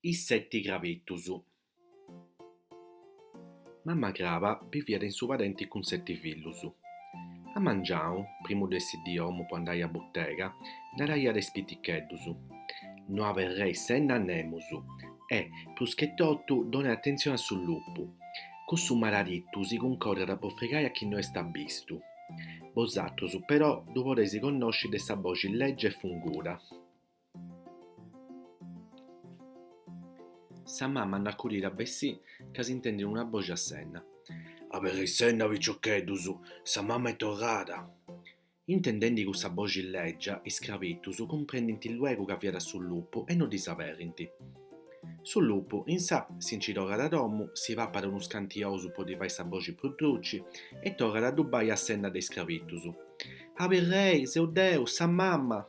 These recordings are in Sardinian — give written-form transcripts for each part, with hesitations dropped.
Is seti crabitus. Mama craba biviat in su padenti cun seti fillus. A mangianu, primu de essì di 'omu po andai a butega, naraiat a is piticheddus, No aberreis s'enna a nemus e, prus che totu, donai atentzioni a su lupu. Cussu maraditu si cuncordat po frigai a chi no est abistu. Bosatrus, però, ddu podeis connosci de sa boxi lègia e funguda. Sa mama no acudit a bessì ca s'intendit una boxi a s'enna. Aberrei s'enna piciocheddus, sa mama est torrada! Intendendi cussa boxi lègia, is crabitus cumprendint luegu ca fiat su lupu e no ddis aberrint. Su lupu, insa', si nci torrat a domu, si papat unus canti ous po ddi fai sa boxi prus druci e torrat a adubai a s'enna de is crabitus. Aberrei, seu deu, sa mama!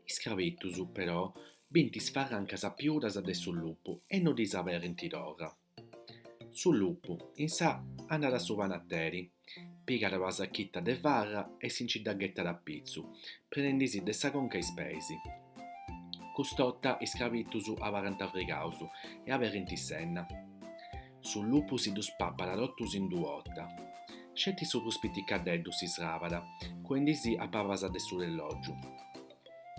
Is crabitus, però, bint is farrancas piudas de su lupu e no ddis aberrint torra. Su lupu, insa', andat a su panateri, pigat una sachita de farra e si nci dda ghetat a pitzu, prenendisì de sa conca a is peis. Cust'orta is crabitus abarrant frigaus e aberrint s'enna. Su lupu si ddus papat totus in d'u' 'orta. Sceti su prus piticaddeddu si srabat, cuendisì a pabas de su rellògiu.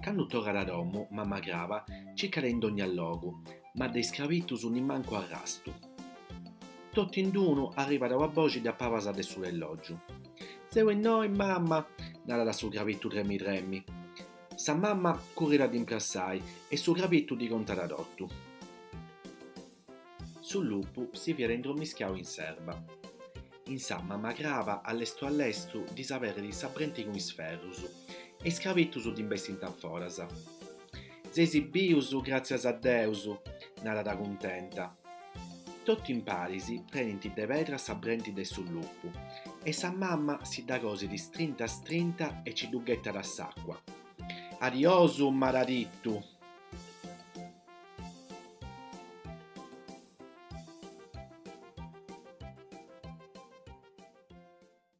Candu torrat a domu, mama craba circat in dogna logu, ma de is crabitus nimancu arrastu. Totu in d'unu arribat una boxi de a pabas de su rellògiu. Seu innoi, mama! narat su crabitu tremi tremi. Sa mama currit a dd'imprassai e su crabitu ddi contat totu. Su lupu si fiat indromischiau in s'erba. Insa' mama craba, a lestu a lestu, ddis aberrit sa brenti cun is ferrus e is crabitus ndi bessint a foras. Seis bius, gràtzias a Deus! narat cuntenta. Totu in paris prenint de pedras sa brenti de su lupu e sa mama si dda cosit strinta strinta e ci ddu ghetat a s'àcua. Adiosu, maradittu!